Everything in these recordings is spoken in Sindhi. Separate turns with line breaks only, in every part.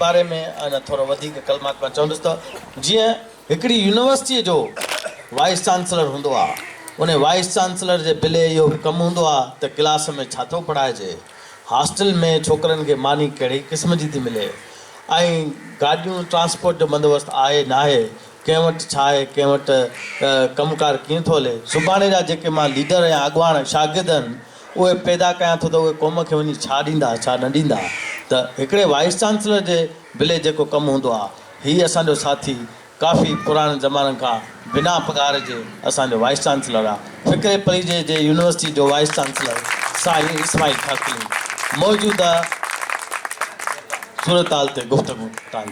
باري ۾ اڃا ٿورو وڌيڪ ڪلمات مان چوندس ته جيئن هڪڙي يونيورسٽيء جو وائيس چانسلر هوندو آ، ان وائيس چانسلر جي بلي اهو به ڪم هوندو آ ته ڪلاس ۾ ڇا ٿو پڙهائجي، هاسٽل ۾ ڇوڪرن کي ماني ڪهڙي قسم جي ٿي ملي ۽ گاڏيون ٽرانسپورٽ جو بندوبست آهي ناهي، ڪنهن وٽ ڇا آهي، ڪنهن وٽ ڪم ڪار ڪيئن ٿو هلي. سڀاڻي جا جيڪي مان ليڊر يا اڳواڻ شاگرد آهن، اهي پيدا ڪيان ٿو ته اهي قوم کي وڃي ڇا ڏيندا ڇا نه ڏيندا ته هڪڙي وائيس چانسلر جي بلي جيڪو ڪم هوندو آ هي اسان جو ساٿي ڪافي پراڻن زمانن کان بنا پگهار جي اسان جو وائيس چانسلر آ فڪري پليجي جي يونيورسٽي جو وائيس چانسلر سائين اسماعيل خاصخيلي موجوده صورتحال تي گفتگو تان.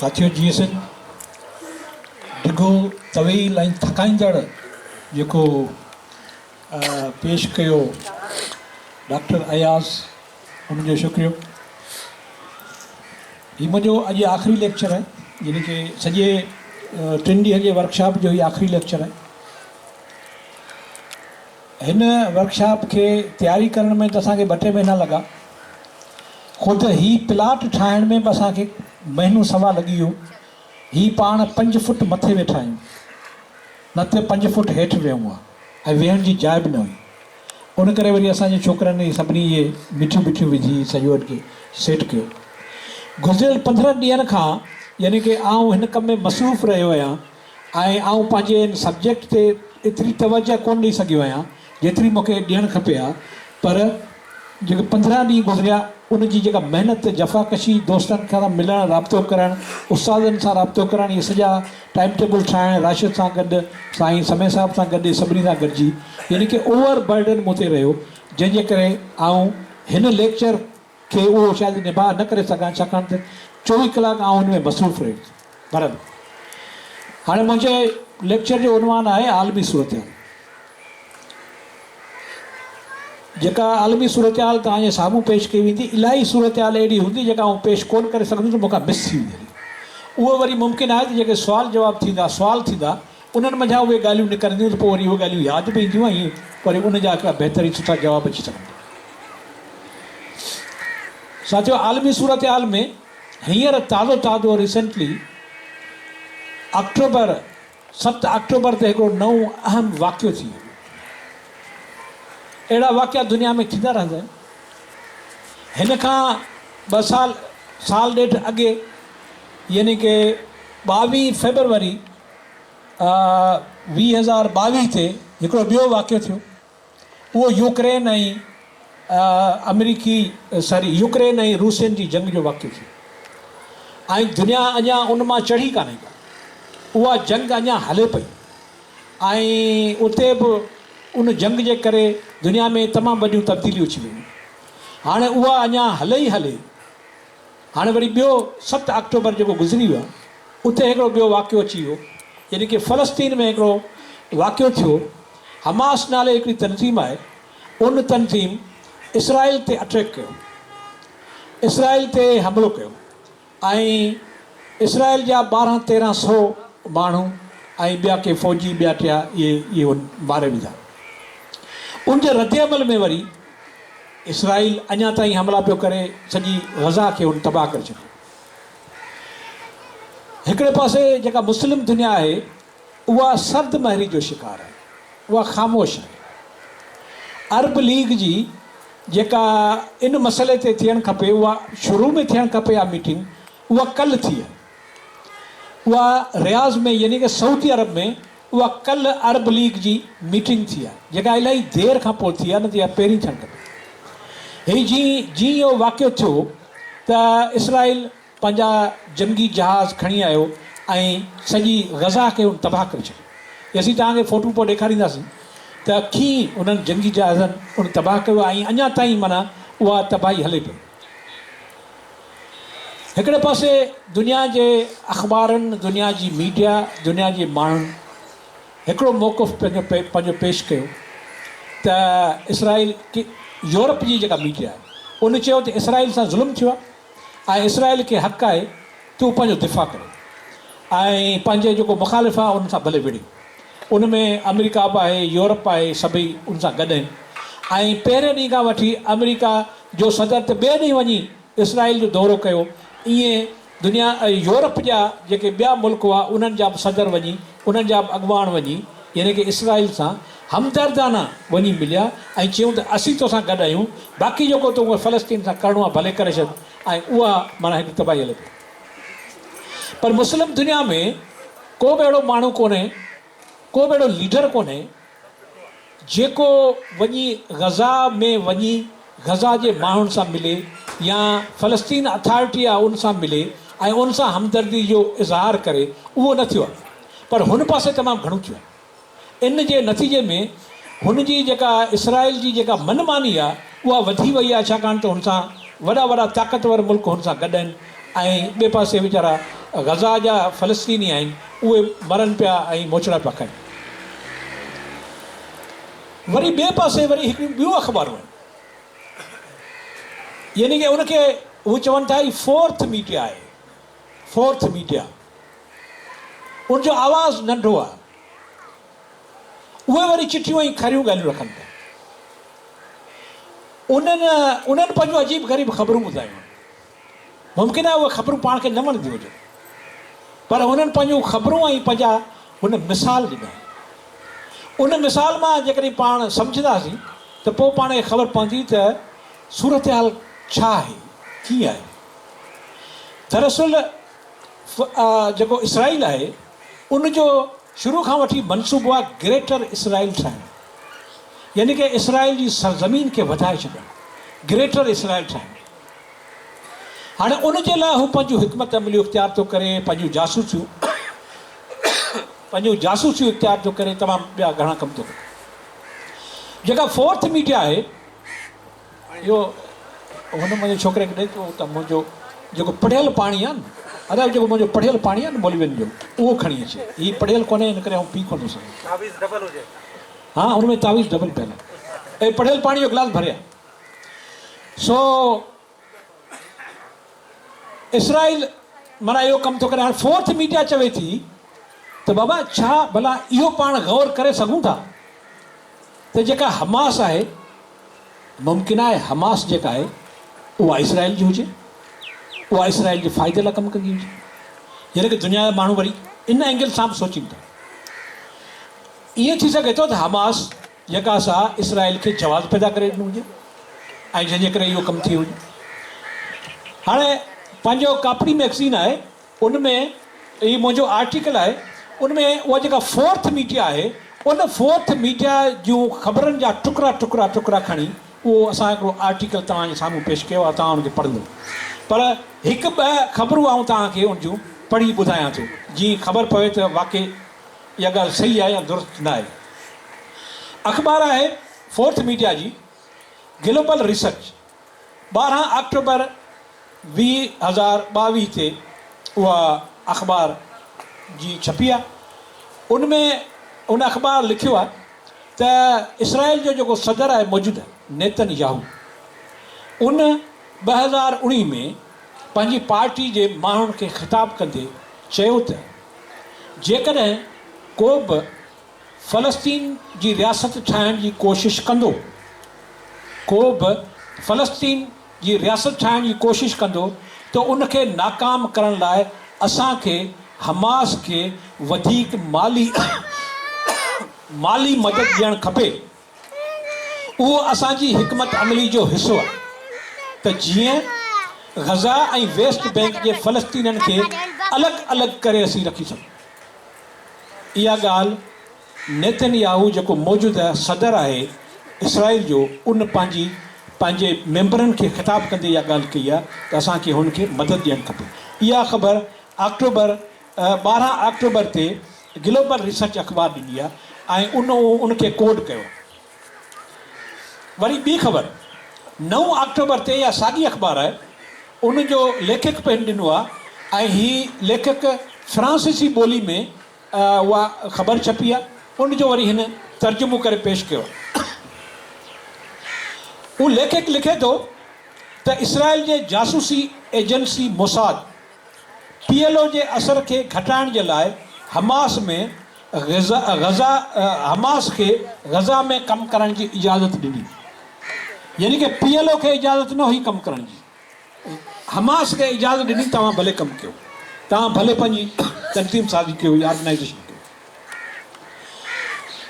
ساٿيو جيئي سنڌ ڊگهو طويل ۽ ٿڪائيندڙ جيڪو پيش ڪيو ڊاڪٽر اياز ان جو شڪريو هي منهنجو اڄ آخري ليڪچر آهي يعني ڪي سڄي ٽن ڏينهن جي ورڪشاپ جو هي آخري ليڪچر آهي هن ورڪشاپ کي تياري ڪرڻ ۾ ته اسان کي ٻه ٽي مهينا لڳا. خود هي پلاٽ ٺاهڻ ۾ به اسان کي مهينو سوا لڳي ويو. هي پاڻ پنج فوٽ مٿي ويٺا آهيون. نه ته پنج فوٽ هيٺ ويهون ها ۽ ويهڻ جي جاء به نه هئي. ان ڪري وري اسان جي ڇوڪرن ۽ سڀني اهي مٺيون ٻٺيون وجهي سڄو ان کي سيٽ ڪيو. گذريل پندرهن ڏينهن کان يعني ڪه آئون هن ڪم ۾ مصروف رهيو آهيان. ۽ آئون پنهنجي ان سبجيڪٽ تي ايتري توجه ڪونه ڏئي سگهيو آهيان جيتري مون کي ڏيڻ کپي ها پر جيڪي 15 ڏينهن گذريا ان جي جيڪا محنت جفاڪشي دوستن سان ملڻ رابطو ڪرڻ استادن سان رابطو ڪرڻ اهي سڄا ٽائيم ٽيبل ٺاهڻ راشد سان گڏ سائين سميع صاحب سان گڏ سڀني سان گڏجي يعني ڪه اوور برڊن مون تي رهيو جنهن جي ڪري آئون هن ليڪچر کي اهو شايد نڀاء نه ڪري سگهان ڇاڪاڻ ته 24 ڪلاڪ آئون ان ۾ مصروف رهيس. بهرحال هاڻي منهنجي ليڪچر جو عنوان آهي عالمي صورتحال. جيڪا عالمي صورتحال توهان جي سامهون پيش ڪئي ويندي الاهي صورتحال اهڙي هوندي جيڪا آئون پيش ڪونه ڪري سگهندس مون کان مس ٿي ويندي هلي. اهو وري ممڪن آهي ته جيڪي سوال جواب ٿيندا سوال ٿيندا انهن منجهان اهي ڳالهيون نڪرنديون ته پوء وري اهي ڳالهيون ياد به اينديون ۽ وري ان جا هڪڙا بهترين سٺا جواب اچي سگهن ٿا. ساٿيو عالمي صورتحال ۾ هينئر تازو تازو ريسنٽلي آڪٽوبر 7 آڪٽوبر تي هڪڙو نئون اهم واقعو ٿي ويو. اهڙا واقعا دنيا ۾ ٿيندا رهندا آهن. هن کان ٻه سال سال ڏيڍ اڳي يعني ڪي 22 فيبروري 2022 تي هڪڙو ٻيو واقعو ٿيو. اهو يوڪرين ۽ آمريڪي ساري يوڪرين ۽ روسين جي جنگ جو واقعو ٿيو ۽ دنيا اڃا ان مان چڙهي ڪانهي ڪا. اها جنگ اڃا هلي پئي ۽ اتي به ان جنگ جي ڪري دنيا ۾ تمام وڏيون تبديليون اچي ويون. هاڻي اها اڃا هلي ئي هلي. هاڻي وري ٻيو 7 آڪٽوبر جيڪو گذري ويو آهي اتي هڪڙو ٻيو واقعو اچي ويو يعني ڪي فلسطين ۾ هڪڙو واقعو ٿيو حماس نالي هڪڙي تنظيم آهي ان تنظيم اسرائيل تي اٽيڪ ڪيو اسرائيل تي حملو ڪيو ۽ اسرائيل جا 12 13 سو ماڻهو ۽ ٻيا ڪي فوجي ٻيا ٽيا اهي اهي ماري وڌا ان جي رد عمل ۾ وري اسرائيل اڃا تائين حملا پيو ڪري سڄي غزه کي هن تباهه ڪري ڇڏيو. هڪڙي پاسي جيڪا مسلم دنيا آهي اها سرد مهري جو شڪار آهي اها خاموش آهي. عرب ليگ جي جيڪا ان مسئلي تي ٿيڻ کپي اها شروع ۾ ٿيڻ کپي اها ميٽنگ اها ڪلهه ٿي آهي. اها رياض ۾ يعني ڪه سعودي عرب ۾ اها ڪلهه عرب ليگ جي ميٽنگ ٿي آهي جيڪا الاهي دير کان پوء ٿي آهي نه ته اها پهرين ٿيڻ کپي. هي جيئن جيئن اهو واقعو ٿيو ته اسرائيل پنهنجا جنگي جهاز کڻي آيو ۽ سڄي غزه کي ان تباهه ڪري ڇڏيو. هي اسين توهان کي فوٽو پوء ڏيکارينداسين ته ڪيئن انهن جنگي جهازن ان تباهه ڪيو ۽ اڃا تائين معنيٰ اها تباهي هلي پئي. هڪڙي پاسي دنيا جي اخبارن، دنيا جي ميڊيا، دنيا جي ماڻهن هڪڙو موقف پنهنجو پنهنجو پيش ڪيو ته اسرائيل يورپ جي جيڪا ميڊيا آهي ان چيو ته اسرائيل سان ظلم ٿيو آهي ۽ اسرائيل کي حق آهي ته هو پنهنجو دفاع ڪري. ۽ پنهنجي جيڪو مخالف آهي ان سان ڀلي وڙهي. ان ۾ آمريڪا به آهي، يورپ آهي، سڀئي ان سان گڏ آهن ۽ پهرين ڏينهن کان وٺي آمريڪا جو صدر ته ٻئي ڏينهن وڃي اسرائيل جو دورو ڪيو، ائين دنيا يورپ جا جيڪي ٻيا ملڪ هئا انهن جا به صدر وڃي انهن جا به اڳواڻ وڃي يعني ڪه اسرائيل سان همدردانه وڃي مليا ۽ چيائون ته اسين توسان گڏ آهيون باقي جيڪو توکي فلسطين سان ڪرڻو آهي ڀلي ڪري ڇڏ ۽ اها معنيٰ هڪ تباهي هلي پئي. پر مسلم دنيا ۾ ڪو به اهڙو ماڻهو ڪونهي، ڪو به اهڙو ليڊر ڪونهي جيڪو وڃي غزه ۾ وڃي غزه جي ماڻهن سان ملي يا فلسطين اٿارٽي آهي ان سان ملي ۽ ان سان همدردي جو اظهار ڪري، اهو نه ٿيو آهي پر هن پاسي تمام گهڻو ٿيو آهي. ان جي نتيجي ۾ هن جي جيڪا اسرائيل جي جيڪا من ماني آهي اها وڌي وئي آهي ڇاڪاڻ ته هن سان وڏا وڏا طاقتور ملڪ هن سان گڏ آهن ۽ ٻئي پاسي ويچارا غزه جا فلسطيني آهن اهي مرن پيا ۽ موچڙا پيا کائن. وري ٻئي پاسي وري هڪڙيون ٻيون اخبارون آهن يعني ڪه ان کي هو چون ٿا هي فورٿ ميڊيا آهي فورٿ ميڊيا ان جو آواز ننڍو آهي. اهي وري چٺيون ۽ کريون ڳالهيون رکن پيا. انهن انهن پنهنجون عجيب غريب خبرون ٻڌايون آهن. ممڪن آهي اهي خبرون پاڻ کي نه وڻنديون هجن پر هنن پنهنجون خبرون ۽ پنهنجا هن مثال ڏنا آهن. ان مثال مان جيڪڏهن پاڻ سمجهنداسين ته پوء پاڻ کي خبر پوندي ته صورتحال ڇا آهي، ڪيئن آهي. دراصل جيڪو اسرائيل آهي ان جو شروع کان وٺي منصوبو آهي گريٽر اسرائيل ٺاهڻ يعني ڪه اسرائيل جي سرزمين کي وڌائي ڇڏڻ گريٽر اسرائيل ٺاهڻ هاڻي ان جي لاء هو پنهنجون حڪمت عمليون اختيار ٿو ڪري پنهنجون جاسوسيون پنهنجون جاسوسيون اختيار ٿو ڪري تمام ٻيا گهڻا ڪم ٿو ڪري جيڪا فورٿ ميڊيا آهي اهو هن منهنجي ڇوڪري کي ڏئي ٿو ته منهنجو جيڪو پڙهيل پاڻي آهي نه ادا جيڪو منهنجو پڙهيل پاڻي آهي نه مولوين جو اهو کڻي اچي هي پڙهيل ڪونهي ان ڪري آئون پي ڪونه ٿو سگهان.
تعويذ ڊبل هجي.
ها ان ۾ تعويذ ڊبل پيل آهي. اي پڙهيل پاڻي جو گلاس ڀري آ. سو اسرائيل معنيٰ اهو ڪم ٿو ڪري هاڻي فورٿ ميڊيا چوي ٿي ته بابا ڇا ڀلا اهو پاڻ غور ڪري سگهون ٿا ته جيڪا حماس آهي ممڪن آهي حماس جيڪا آهي اها اسرائيل جي هجي، اها اسرائيل جي فائدي لاء ڪم ڪندي هجي. يعني ڪه دنيا جا ماڻهو وري ان اينگل سان به سوچين ٿا. ائين ٿي سگهي ٿو ته حماس جيڪا سا اسرائيل کي جواز پيدا ڪري ڏنو هجي ۽ جنهن جي ڪري اهو ڪم ٿيو هجي. هاڻي پنهنجو ڪاپڙي مئگزين آهي ان ۾ هي منهنجو آرٽيڪل آهي ان ۾ اها جيڪا فورٿ ميڊيا آهي ان فورٿ ميڊيا جون خبرن جا ٽڪرا ٽڪرا ٽڪرا کڻي اهو اسان هڪڙو آرٽيڪل توهان جي سامهون پيش ڪيو آهي توهان ان کي پڙهندو پر هڪ ٻه خبرون آئون توهان کي ان جون پڙهي ٻڌايان ٿو جيئن خبر پوي ته واقعي اها ڳالهه صحيح آهي يا درست نه آهي اخبار آهي فورٿ ميڊيا جي گلوبل ريسرچ 12 آڪٽوبر 2022 تي اها اخبار جي ڇپي آهي. ان ۾ ان اخبار لکيو آهي ته اسرائيل جو جيڪو صدر آهي موجوده نيتن ياهو ان 2019 ۾ پنهنجي پارٽي جي ماڻهن کي خطاب ڪندي چيو ته جيڪڏهن ڪو به فلسطين جي رياست ٺاهڻ جي ڪوشش ڪندو، ڪو به فلسطين جي رياست ٺاهڻ جي ڪوشش ڪندو ته ان کي ناڪام ڪرڻ لاء اسان کي حماس کي وڌيڪ مالي مالي مدد ڏيڻ کپي، اهو اسان جي حڪمت عملي جو حصو آهي ته جيئن غزه ۽ ويسٽ بئنڪ جي فلسطينين کي الڳ الڳ ڪري اسين رکي سگهون. اها ڳالهه نيتن ياهو جيڪو موجوده صدر آهي اسرائيل جو ان پنهنجي پنهنجي ميمبرن کي خطاب ڪندي اها ڳالهه ڪئي آهي ته اسان کي هن کي مدد ڏيڻ کپي. اها خبر آڪٽوبر 12 آڪٽوبر تي گلوبل ريسرچ اخبار ڏني آهي ۽ ان ان کي ڪوڊ ڪيو آهي. وري ٻي خبر نو آڪٽوبر تي اها ساڳي اخبار آهي ان جو ليکڪ به هن ڏنو آهي ۽ هي ليکڪ فرانسيسي ٻولي ۾ اها خبر ڇپي آهي ان جو وري هن ترجمو ڪري پيش ڪيو آهي. اهو ليکڪ لکي ٿو ته اسرائيل جي جاسوسي agency Mossad P L O جي اثر کي گهٽائڻ جي لاء حماس ۾ غزه حماس کي غزه ۾ ڪم ڪرڻ جي اجازت ڏني. يعني ڪه پي ايل او کي اجازت نه هئي ڪم ڪرڻ جي. حماس کي اجازت ڏني توهان ڀلي ڪم ڪيو. توهان ڀلي پنهنجي تنظيم سازي ڪيو يا آرگنائيزيشن ڪيو.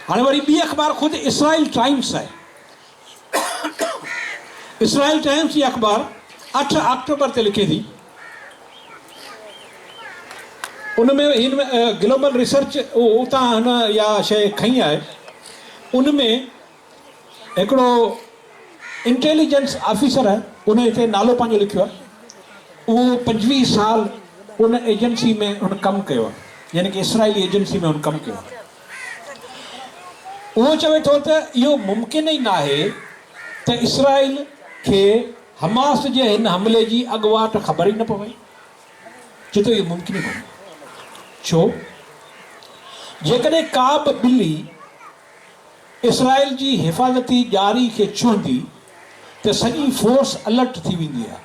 هاڻي وري ٻي اخبار خود اسرائيل ٽائيمز آهي. اسرائيل ٽائيمز جي اخبار اٺ آڪٽوبر تي لکي ٿي ان ۾ هن گلوبل ريسرچ اتان هن اها شيء کنئي آهي ان ۾ هڪڙو انٽيليجنس آفيسر آهي ان هتي نالو پنهنجو لکيو آهي اهو 25 سال ان ايجنسي ۾ هن ڪم ڪيو آهي يعني ڪي اسرائيلي ايجنسي ۾ هن ڪم ڪيو آهي اهو چوي ٿو ته اهو ممڪن ئي ناهي ته اسرائيل کي حماس جي هن حملي جي اڳواٽ خبر ئي نه پوي. چئي ٿو اهو ممڪن ئي ڪونهي. ڇو؟ جيڪڏهن ڪا به ٻلي اسرائيل جي حفاظتي ڄاري کي ڇهندي ته سڄي فورس الرٽ ٿي ويندي آهي.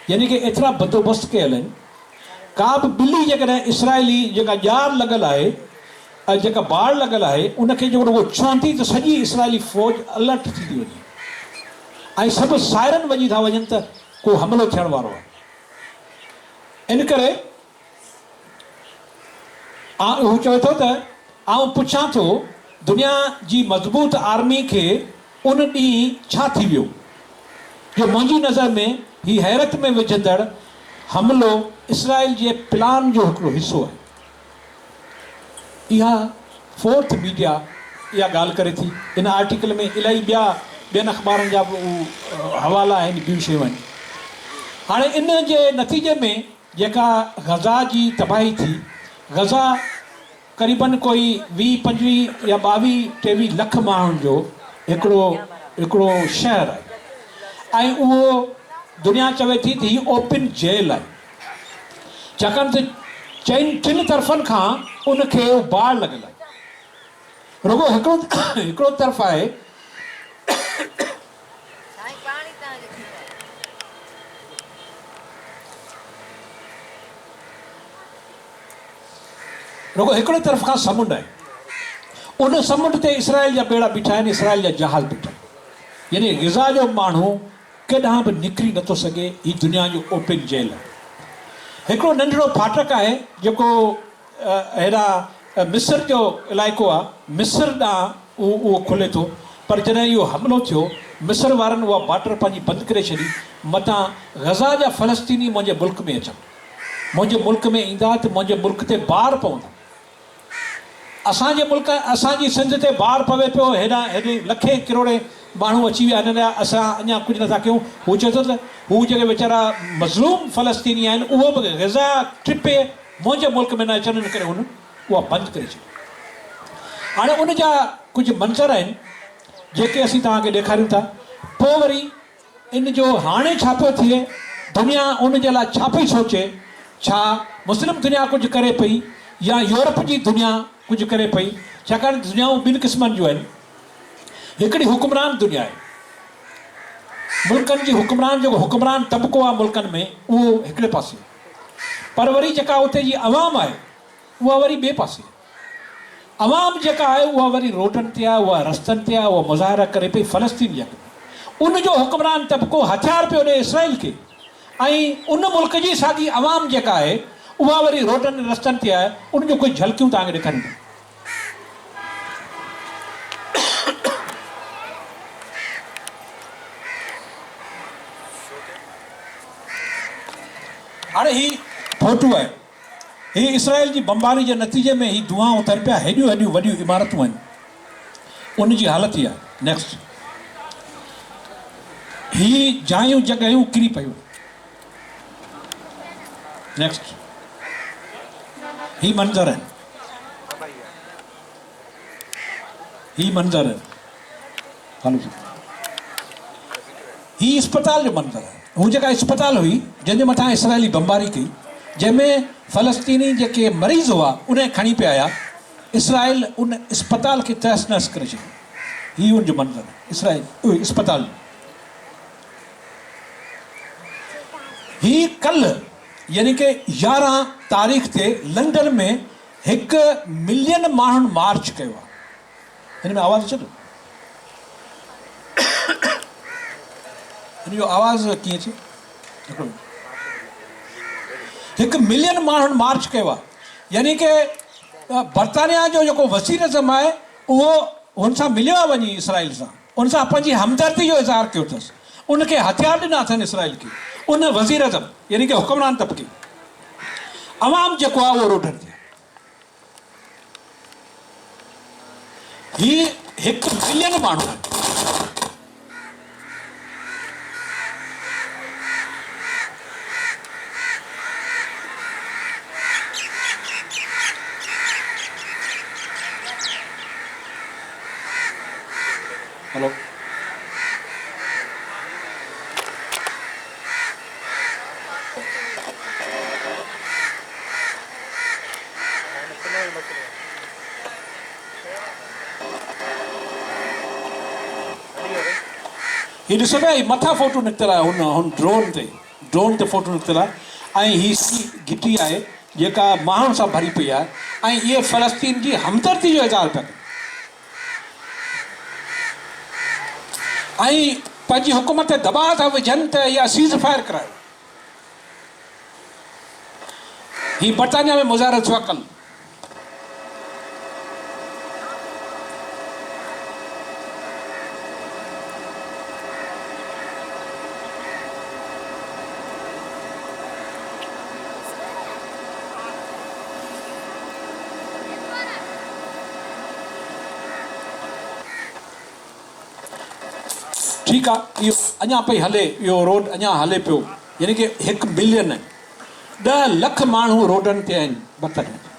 يعني ڪه ايترا بندوبست ڪيل آهن. ڪا به ٻلي جيڪڏهن اسرائيلي جيڪا ڄار لڳل آهي ۽ جيڪا باڙ لڳل آهي ان کي جيڪڏهن هوء ڇهندي ته سڄي اسرائيلي فوج الرٽ ٿي ٿي وڃي ۽ سڀ سائرن وڄي ٿا وڃن ته ڪو حملو ٿيڻ وارو آهي. ان ڪري هو چوي ٿو ته آئون پڇان ٿو دنيا جي مضبوط آرمي کي ان ڏينهن ڇا ٿي ويو جو منهنجي نظر ۾ هي حيرت ۾ وجهندڙ حملو اسرائيل جي پلان جو هڪڙو حصو آهي. اها فورٿ ميڊيا اها ڳالهه ڪري ٿي. ان آرٽيڪل ۾ الائي ٻيا ٻين اخبارن جا به حوالا آهن ٻيون شيون آهن. هاڻي ان جي نتيجي ۾ جيڪا غزه جي تباهي ٿي، غزه قريبن ڪوئي ويهه پنجويهه يا ٻاويهه ٽيويهه لک ماڻهن جو هڪڙو هڪڙو شهر آهي ۽ اهو دنيا چوي ٿي ته هي اوپن جيل آهي. ڇاڪاڻ ته چئن ٽن طرفن کان ان کي باڙ لڳل آهي. رڳو هڪڙو هڪڙو طرف آهي. رڳو هڪڙي طرف کان سمنڊ آهي. ان سمنڊ تي اسرائيل جا ٻيڙا بيٺا آهن، اسرائيل جا جهاز بيٺا آهن. يعني غزه جو ماڻهو ڪيڏانهن به نڪري نٿو سگهي، هي دنيا جو اوپن جيل آهي. هڪڙو ننڍڙو ڦاٽڪ آهي جيڪو هيڏانهن مصر جو علائقو آهي، مصر ڏانهن اهو کلي ٿو، پر جڏهن اهو حملو ٿيو، مصر وارن اها بارڊر پنهنجي بند ڪري ڇڏي، متان غزه جا فلسطيني منهنجي ملڪ ۾ اچن. منهنجي ملڪ ۾ ايندا ته منهنجي ملڪ تي بار پوندا. اسان جي ملڪ اسان جي سنڌ تي بار پوي پيو هيڏانهن هيڏي لکين ڪروڙين ماڻهو اچي ويا هنن جا اسان اڃا ڪجهه نٿا ڪيون هو چئي ٿو ته هو جيڪي ويچارا مظلوم فلسطيني آهن اهو به غزه ٽپي منهنجي ملڪ ۾ نه اچن ان ڪري هن اها بند ڪري ڇڏي هاڻي ان جا ڪجهه منظر آهن جيڪي اسين توهان کي ڏيکاريون ٿا پوء وري ان جو هاڻي ڇا پيو ٿئي؟ دنيا ان جي لاء ڇا پئي سوچي؟ ڇا مسلم دنيا ڪجهه ڪري پئي يا يورپ جي دنيا ڪجهه ڪري پئي؟ ڇاڪاڻ ته دنيائون ٻن قسمن جون آهن. هڪڙي حڪمران دنيا آهي. ملڪن جي حڪمران جيڪو حڪمران طبقو آهي ملڪن ۾ اهو هڪڙي پاسي پر وري جيڪا اتي جي عوام آهي اها وري ٻئي پاسي. عوام جيڪا آهي اها وري روڊن تي آهي، اها رستن تي آهي، اها مظاهرا ڪري پئي فلسطين جي حق ۾. ان جو حڪمران طبقو هٿيار پيو ڏئي اسرائيل کي ۽ ان ملڪ جي ساڳي عوام جيڪا آهي اها وري روڊن ۽ رستن تي آهي، ان جون ڪجهه جهلڪيون توهان کي ڏيکاريون ٿا. هاڻي هي فوٽو آهي. هي اسرائيل جي بمباري جي نتيجي ۾ هي دونهان اٿن پيا هيڏيون هيڏيون وڏيون عمارتون آهن ان جي حالت هي آهي Next هي جايون جڳهيون ڪري پيون Next هي منظر آهن هي منظر آهن هلو جي هي اسپتال جو منظر آهي. هو جيڪا اسپتال هئي جنهن جي مٿان اسرائيلي بمباري ڪئي جنهن ۾ فلسطيني جيڪي مريض هئا انهي کڻي پئي آيا اسرائيل ان اسپتال کي تهس نهس ڪري ڇڏيو هي ان جو منظر آهي اسرائيل اسپتال جو هي ڪلهه يعني ڪه 11 تاريخ تي لنڊن ۾ هڪ ملين ماڻهن مارچ ڪيو آهي. هن ۾ آواز اچي ٿو؟ هن جو آواز ڪيئن اچي؟ هڪڙو منٽ. هڪ ملين ماڻهن مارچ ڪيو آهي يعني ڪه برطانيا جو جيڪو وزير اعظم آهي اهو هن سان مليو آهي وڃي اسرائيل سان ان سان پنهنجي همدردي جو اظهار ڪيو اٿس ان کي هٿيار ڏنا اٿن اسرائيل کي ان وزير اعظم يعني ڪه حڪمران طبقي عوام جيڪو آهي اهو روڊن تي آهي. هي هڪ ملين ماڻهو آهن. هلو. هي ڏسو پيا هي مٿان فوٽو نڪتل آهي هن هن ڊرون تي ڊرون تي فوٽو نڪتل آهي ۽ هي سڄي گهٽي آهي جيڪا ماڻهن سان ڀري پئي آهي ۽ اهي فلسطين جي همدردي جو اظهار پيا ڪن ۽ پنهنجي حڪومت تي دٻاء ٿا وجهن ته اها سيز فائر ڪرايو. هي برطانيا ۾ مظاهرو ٿيو آهي ڪل. ٺيڪ آ اهو اڃا پئي هلي اهو روڊ اڃا هلي پيو يعني ڪي هڪ ملين 10 لک ماڻهو روڊن تي آهن برطانيا جا.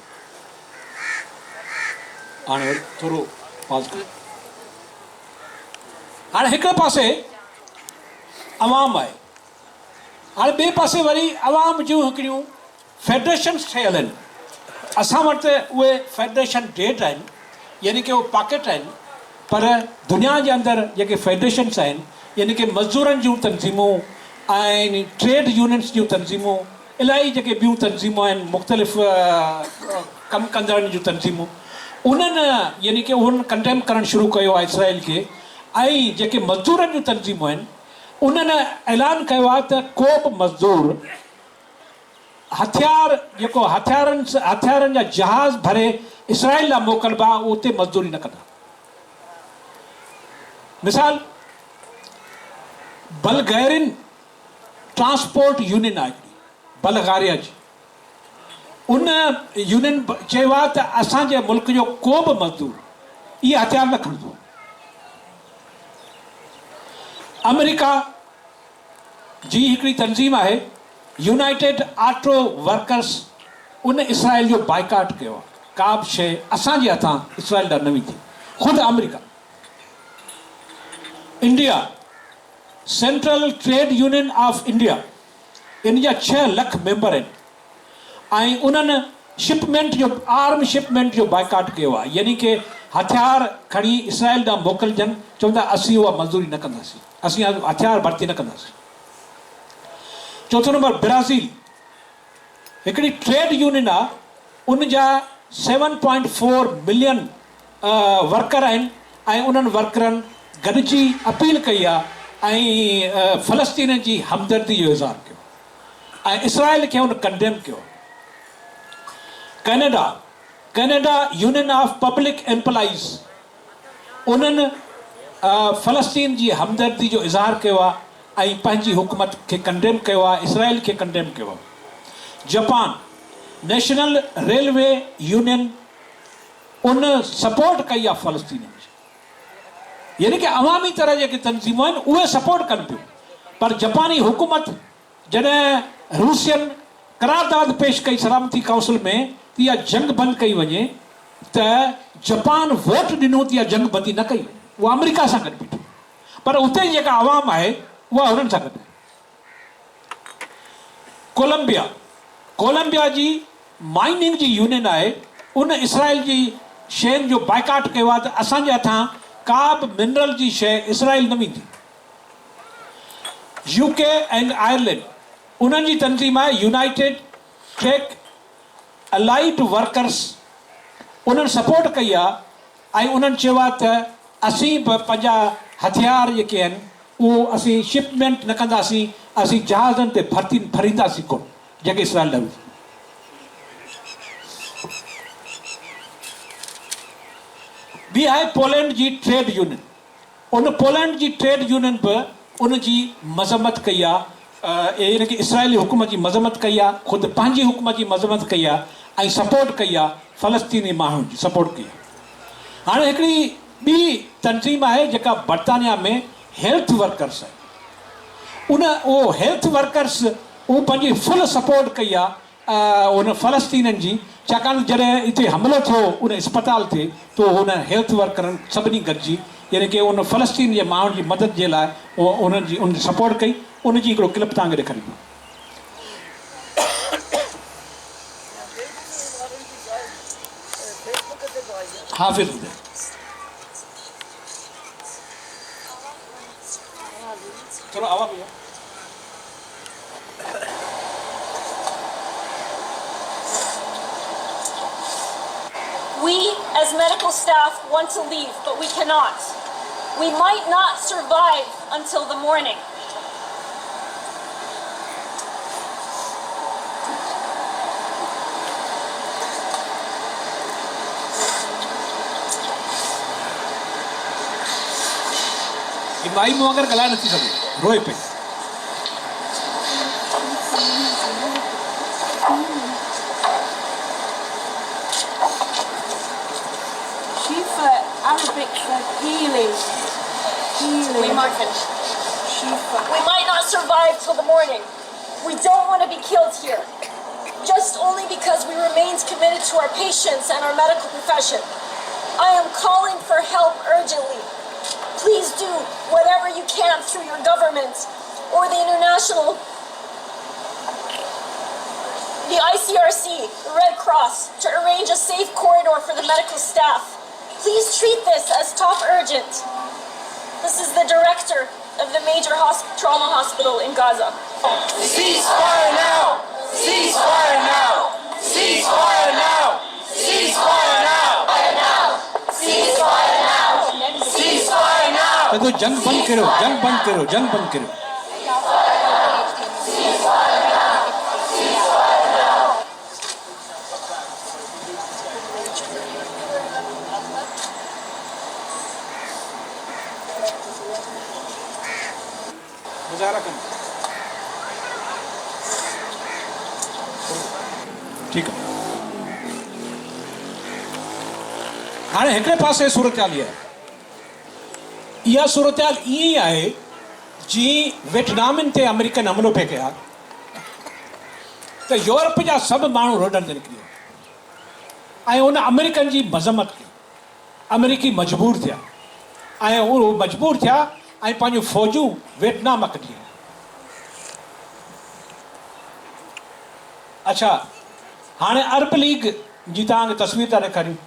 هاڻي وري ٿورو پاز ڪيو. هاڻي هڪڙي پاسي عوام آهي هاڻي ٻئي پاسي وري عوام جون هڪڙيون فيڊريشنز ٺهيل آهن. اسان وٽ ته اهي فيڊريشن ڊيڊ آهن يعني ڪي اهي پاڪيٽ آهن پر دنيا جي اندر جيڪي فيڊريشنز آهن يعني ڪي مزدورن جون تنظيمون ۽ ٽريڊ يونينز جون تنظيمون الائي جيڪي ٻيون تنظيمون آهن مختلف ڪم ڪندڙن جون تنظيمون انهن يعني ڪي انهن ڪنڊيم ڪرڻ شروع ڪيو آهي اسرائيل کي ۽ جيڪي مزدورن جون تنظيمون آهن انهن اعلان ڪيو آهي ته ڪو به مزدور هٿيار جيڪو هٿيارن هٿيارن جا جهاز ڀري اسرائيل ڏانهن موڪلبا اهي اتي مزدوري نه ڪندا. مثال بلغيرين ٽرانسپورٽ يونين آهي هڪڙي بلغاريا جي ان يونين چيو آهي ته اسان جي ملڪ جو ڪو به مزدور اهي هٿيار نه کڻندو. آمريڪا جي هڪڙي تنظيم آهي يونائيٽيڊ آٽو ورڪرس ان اسرائيل جو بائيڪاٽ ڪيو آهي ڪا به شيء اسان جي هٿان اسرائيل ڏانهن نه ويندي خود آمريڪا India central trade union of India ان جا 6 لک ميمبر آهن ۽ انهن شپمينٽ جو آرم شپمينٽ جو بائيڪاٽ ڪيو آهي يعني ڪي هٿيار کڻي اسرائيل ڏانهن موڪلجن چون ٿا اسين اها منظوري نه ڪنداسين اسين هٿيار ڀرتي نه ڪنداسين. چوٿون نمبر برازيل هڪڙي ٽريڊ يونين آ ان جا 7.4 ملين ورڪر آهن ۽ انهن ورڪرن گڏجي اپيل ڪئي آ ۽ فلسطينين جي همدردي جو اظهار ڪيو ۽ اسرائيل کي ان ڪنڊيم ڪيو. Canada, Canada union of public employees انهن فلسطين جي همدردي جو اظهار ڪيو آهي ۽ پنهنجي حڪومت کي ڪنڊيم ڪيو آهي، اسرائيل کي ڪنڊيم ڪيو آهي. جپان، نيشنل ريلوي يونين ان سپورٽ ڪئي آهي فلسطينين جي. يعني ڪه عوامي طرح جيڪي تنظيمون آهن اهي سپورٽ ڪن پيون پر جپاني حڪومت جڏهن روسين قرارداد پيش ڪئي سلامتي ڪائونسل ۾ ته اها جنگ بند ڪئي وڃي ته جپان ووٽ ڏنو ته اها جنگ بندي نه ڪئي وڃي اهو آمريڪا سان گڏ بيٺو پر اتي جي جيڪا عوام آهي اها هنن سان گڏ آهي. ڪولمبيا، ڪولمبيا جي مائننگ جي يونين آهي ان اسرائيل جي شين جو بائيڪاٽ ڪيو آهي ته اسان جي هٿان ڪا به منرل جي شيء اسرائيل نه ويندي. يو ڪي اينڊ آئرلينڊ، انهن جي تنظيم آهي يونائيٽيڊ ٽيڪ الائيڊ ورڪرس انهن سپورٽ ڪئي آهي ۽ انهن چيو آهي ته اسين به پنهنجا هٿيار جيڪي آهن اهو اسين شپمينٽ نه ڪنداسين، اسين جهازن تي ڀرتي ڀرينداسين ڪونه جيڪي اسرائيل ڏانهن وينديون. ٻي آهي پولينڊ جي ٽريڊ يونين. ان پولينڊ جي ٽريڊ يونين به ان جي مذمت ڪئي آ، يعني ڪه اسرائيلي حڪومت جي مذمت ڪئي آ، خود پنهنجي حڪومت جي مذمت ڪئي آ ۽ سپورٽ ڪئي آ، فلسطيني ماڻهن جي سپورٽ ڪئي آ. هاڻي هڪڙي ٻي تنظيم آهي جيڪا برطانيا ۾ هيلٿ ورڪرس آهي. ان اهو هيلٿ ورڪرس اهو پنهنجي فل سپورٽ ڪئي آ ان فلسطينين جي، ڇاڪاڻ ته جڏهن اتي حملو ٿيو ان اسپتال تي ته هن هيلٿ ورڪرن سڀني گڏجي يعني ڪي ان فلسطين جي ماڻهن جي مدد جي لاء انهن جي ان سپورٽ ڪئي. ان جي هڪڙو ڪلپ توهان کي ڏيکاريندو. حافظ هجي. ٿورو آواز وڌاء.
We, as medical staff, want to leave, but we cannot. We might not survive until the morning.
هي مائي مون وانگر ڳالهائي نٿي سگهي، روئي پئي.
Shifa, Arabic for healing. Healing.
We might,
Shifa.
we might not survive till the morning. We don't want to be killed here. Just only because we remained committed to our patients and our medical profession. I am calling for help urgently. Please do whatever you can through your government or the international, the ICRC, the Red Cross, to arrange a safe corridor for the medical staff. Please treat this as top urgent. This is the director of the major trauma hospital in Gaza.
Ceasefire now! Ceasefire now! Ceasefire now! Ceasefire now! Ceasefire now!
ته جنگ بند ڪريو، جنگ بند ڪريو، جنگ بند ڪريو. مظاهرا ڪن ٺيڪ آ. هاڻي هڪڙي پاسي صورتحال اها آهي. اها صورتحال ائين ئي آهي جيئن ويٽنامين تي آمريڪن حملو پئي ڪيا ته يورپ جا سڀ ماڻهو روڊن تي نڪري آيا ۽ ان آمريڪن جي مذمت ڪئي. آمريڪي مجبور ٿيا ۽ اهو مجبور ٿيا ۽ پنهنجون فوجون ويٽنام مان ڪڍي آيا. اڇا هاڻي عرب ليگ جي توهان کي تصوير ٿا ڏيکاريون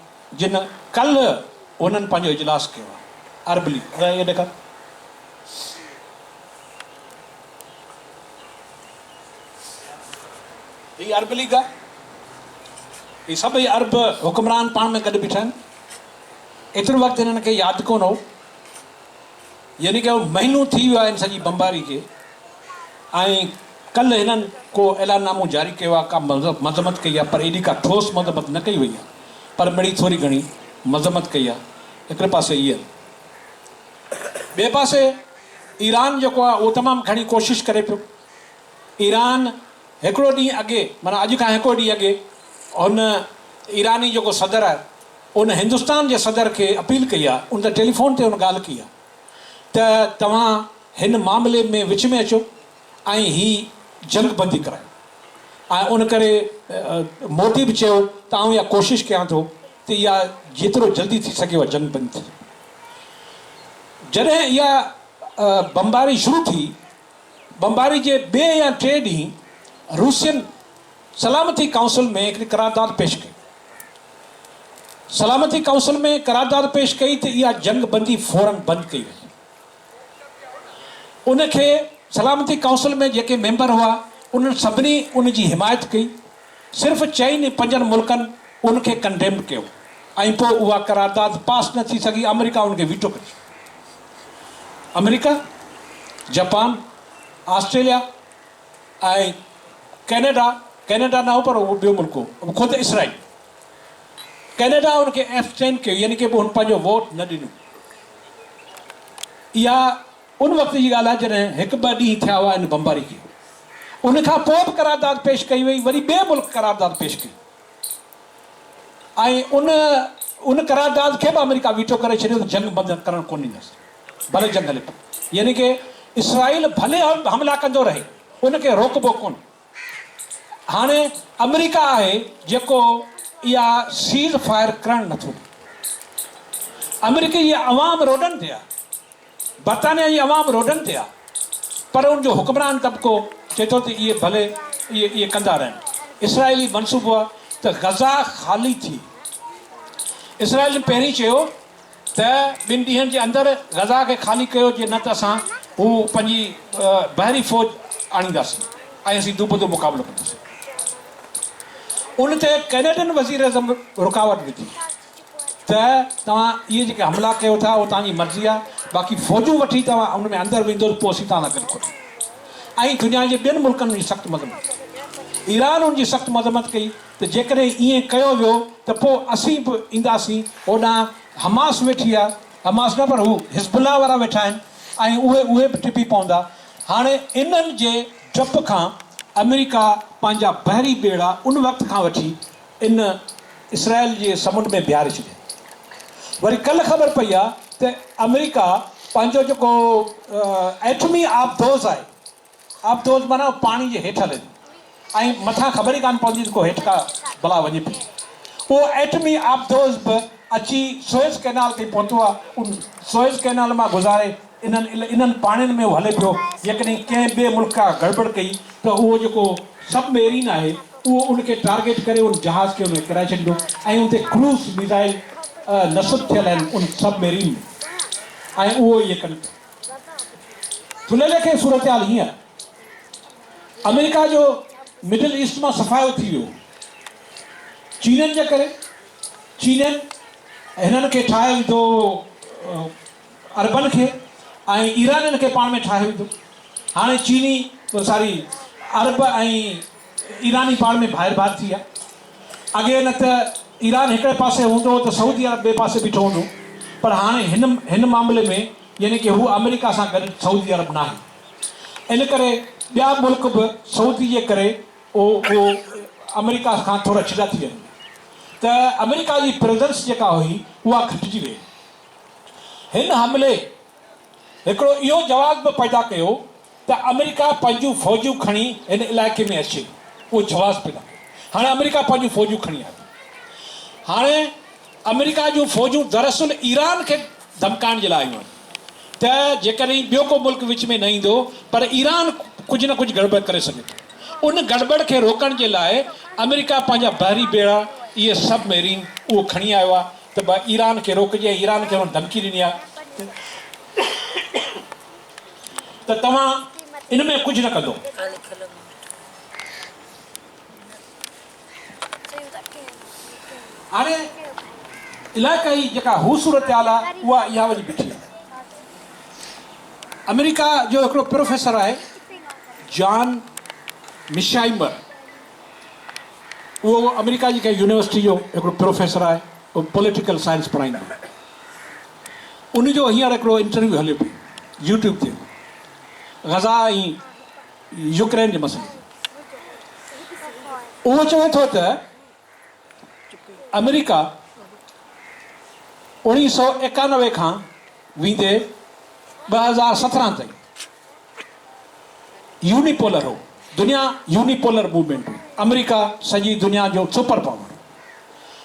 جن ڪلهه هنن پنهنجو اجلاس ڪيو آهي عرب ليگ اهو ڏيکار. هي عرب ليگ آهي. هي سڀئي عرب حڪمران پاڻ ۾ گڏ بيٺا آهن. ايترو وقت هنن کي ياد ڪونه هو. يعني ڪه مهينو ٿي ويو آهي ان سڄي بمباري کي ۽ ڪلهه هنن ڪو اعلان نامو جاري ڪيو آهي، ڪا مذمت ڪئي آهي پر ايڏي ڪا ٺوس مذمت نه ڪئي وئي آهي پر مڙئي ٿوري گهڻي مذمت ڪئي آهي. هڪڙي پاسي اهي آهن. ٻئي پاسي ايران جيڪو آهي اهو تمام گهڻي ڪوشش ڪري پيو. ايران هڪڙو ڏينهن اڳي معنيٰ اڄ کان هڪڙو ڏينهن اڳي هن ايراني جيڪو صدر آهي ان هندستان جي صدر کي اپيل ڪئي آهي ان ته ٽيليفون تي هن ڳالهه ڪئي آهي ته توهان هن معاملي ۾ وچ ۾ اچو ۽ هي جنگ بندي ڪرايو ۽ ان ڪري مودي به چيو ته آئون اها ڪوشش ڪيان ٿو ته اها جيترو جلدي ٿي سگهي اها جنگ بندي ٿي جڏهن اها بمباري شروع ٿي بمباري جي ٻئي يا ٽئين ڏينهن روسين سلامتي ڪائونسل ۾ هڪڙي قرارداد پيش ڪئي. سلامتي ڪائونسل ۾ قرارداد پيش ڪئي ته اها جنگ بندي فورن بند ڪئي وڃي. ان کي سلامتي ڪائونسل ۾ جيڪي ميمبر هئا انهن سڀني ان جي حمايت ڪئي. صرف چئن ۽ پنجن ملڪن ان کي ڪنڊيم ڪيو ۽ پوء اها قرارداد پاس نه ٿي سگهي، آمريڪا ان کي ويٽو ڪري ڇڏيو. آمريڪا، جپان، آسٽريليا ۽ ڪئناڊا، ڪئناڊا نه هو پر اهو ٻيو ملڪ هو، خود اسرائيل، ڪئناڊا ان کي ايبسٽين ڪيو يعني ڪه هن پنهنجو ووٽ نه ڏنو. اها ان وقت جي ڳالهه آهي جڏهن هڪ ٻه ڏينهن ٿيا هئا ان بمباري کي. ان کان پوء به قرارداد پيش ڪئي وئي، وري ٻئي ملڪ قرارداد پيش ڪئي ۽ ان ان قرارداد کي به آمريڪا ويٽو ڪري ڇڏيو ته جنگ بند ڪرڻ ڪونه ڏيندس ڀلي جنگ هلي پئي. يعني ڪه اسرائيل ڀلي حملا ڪندو رهي ان کي روڪبو ڪونه. هاڻي آمريڪا آهي جيڪو اها سيز فائر ڪرڻ نٿو ڏي. آمريڪي جي عوام روڊن تي آهي. برطانيا جي عوام روڊن تي آ پر ان جو حڪمران طبقو چئي ٿو ته اهي ڀلي اهي اهي ڪندا رهن. اسرائيلي منصوبو آ ته غزه خالي ٿئي. اسرائيلين پهرين چيو ته ٻن ڏينهن جي اندر غزه کي خالي ڪيو جي نه ته اسان هو پنهنجي بحري فوج آڻينداسين ۽ اسين دوبدو مقابلو ڪنداسين. ان تي ڪينيڊين وزيراعظم رڪاوٽ وڌي. ته توهان اهي جيڪي حملا ڪيو ٿا اهو توهان جي مرضي آهي باقي فوجون وٺي توهان ان ۾ اندر ويندو ته پوء اسين توهان سان گڏ ڪونه ۽ دنيا جي ٻين ملڪن ان جي سخت مذمت ڪئي ايران ان جي سخت مذمت ڪئي ته جيڪڏهن ائين ڪيو ويو ته پوء اسين به اينداسين هوڏانهن حماس ويٺي آهي حماس نه پر هو حزب الله وارا ويٺا آهن ۽ اهي اهي به ٽپي پوندا هاڻي انهن جي ڊپ کان آمريڪا پنهنجا بحري ٻيڙا ان وقت کان وٺي ان اسرائيل جي سمنڊ ۾ بيهاري ڇڏيا. وري ڪلهه خبر پئي آ ته آمريڪا پنهنجو جيڪو ايٽمي آبدوز آهي، آبدوز معنيٰ پاڻي جي هيٺ هلي ٿو ۽ مٿان خبر ئي ڪانه پوندي ته ڪو هيٺ ڪا بلا وڃي پئي، اهو ايٽمي آبدوز به اچي سوئز ڪئنال تائين پهتو آ، ان سوئز ڪئنال مان گذاري انهن انهن پاڻين ۾ اهو هلي پيو، جيڪڏهن ڪنهن ٻئي ملڪ ڪا گڙٻڙ ڪئي ته اهو جيڪو سب ميرين آهي اهو ان کي ٽارگيٽ ڪري ان جهاز کي ان کي ڪيرائي ڇڏيندو ۽ ان تي ڪروز ميزائل نصب ٿيل آهن ان سب ميرين ۾ ۽ اهو اهي ڪن پيا. ٿلهي ليکي صورتحال هيئن آهي آمريڪا جو مڊل ايسٽ مان صفايو ٿي ويو چينين جي ڪري چينين هنن کي ٺاهي وڌو عربن کي ۽ ايرانين کي پاڻ ۾ ٺاهي وڌو. هاڻي چيني ساري عرب ۽ ايراني پاڻ ۾ ڀائر ڀائر ٿي ويا. اڳي نه ته ايران هڪڙي پاسي هوندو هو ته سعودي عرب ٻئي پاسي بيٺو هوندو هو پر هاڻي هن هن معاملي ۾ يعني ڪي هو آمريڪا سان گڏ سعودي عرب ناهي ان ڪري ٻيا ملڪ به سعودي جي ڪري اهو آمريڪا کان ٿورا ڇڊا ٿي ويا آهن ته آمريڪا جي پريزنس جيڪا هئي اها گهٽجي وئي. هن حملي هڪڙو اهو جواز به پيدا ڪيو ته آمريڪا پنهنجون فوجون کڻي هن علائقي ۾ اچي، اهو جواز پيدا ڪيو. هاڻي آمريڪا پنهنجون فوجون کڻي آيو. هاڻي آمريڪا جون فوجون دراصل ايران کي ڌمڪائڻ جي لاء آيون آهن ته جيڪڏهن ٻيو ڪو ملڪ وچ ۾ نه ايندو پر ايران ڪجهه نه ڪجهه گڙٻڙ ڪري سگهي ٿو. ان گڙٻڙ کي روڪڻ جي لاء آمريڪا پنهنجا بحري ٻيڙا، اهي سب ميرين، اهو کڻي آيو آهي. ته به ايران کي روڪجي ۽ ايران کي هن ڌمڪي ڏني آهي ته توهان ان ۾ ڪجهه نه ڪندو. هاڻي علائقائي جيڪا هو صورتحال آهي اها اها وڃي بيٺي آهي. آمريڪا جو هڪڙو پروفيسر آهي جان مشائمر. اهو آمريڪا جي ڪنهن يونيورسٽي جو هڪڙو پروفيسر آهي، اهو پوليٽيڪل سائنس پڙهائيندو آهي. ان جو هينئر هڪڙو انٽرويو هليو پئي يوٽيوب تي غزا ۽ يوڪرين جي مسئلي تي. اهو چوي ٿو ته آمريڪا 1991 کان ويندي 2017 تائين يوني پولر هو، دنيا يوني پولر موومينٽ هئي، آمريڪا سڄي دنيا جو سپر پاور هو،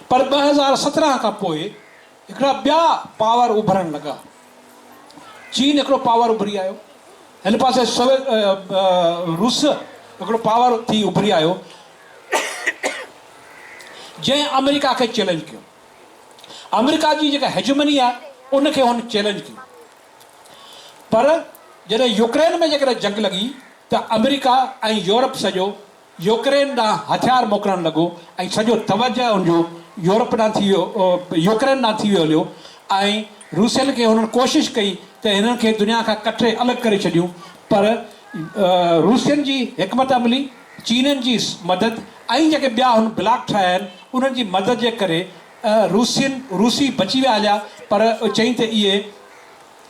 پر 2017 کان پوء هڪڙا ٻيا پاور اڀرڻ لڳا، چين هڪڙو پاور اڀري آيو، هن پاسي روس هڪڙو پاور ٿي اڀري آيو، جنهن آمريڪا کي چئلينج ڪيو، آمريڪا جي جيڪا هيجمني آهي ان کي هن چئلينج ڪيو. پر جڏهن يوڪرين ۾ جيڪڏهن جنگ لڳي ته آمريڪا ۽ يورپ سڄو يوڪرين ڏانهن هٿيار موڪلڻ لڳو ۽ سڄو توجه ان جو يورپ ڏانهن ٿي ويو يوڪرين ڏانهن ٿي ويو هليو ۽ روسين کي هنن ڪوشش ڪئي ته هنن کي دنيا کان ڪٽي الڳ ڪري ڇڏيون پر روسين جي حڪمت عملي چينين جي مدد ۽ جيڪي ٻيا هن بلاڪ ٺاهيا آهن انهن جي مدد جي ڪري روسين روسي بچي ويا هليا پر چئين ته اهي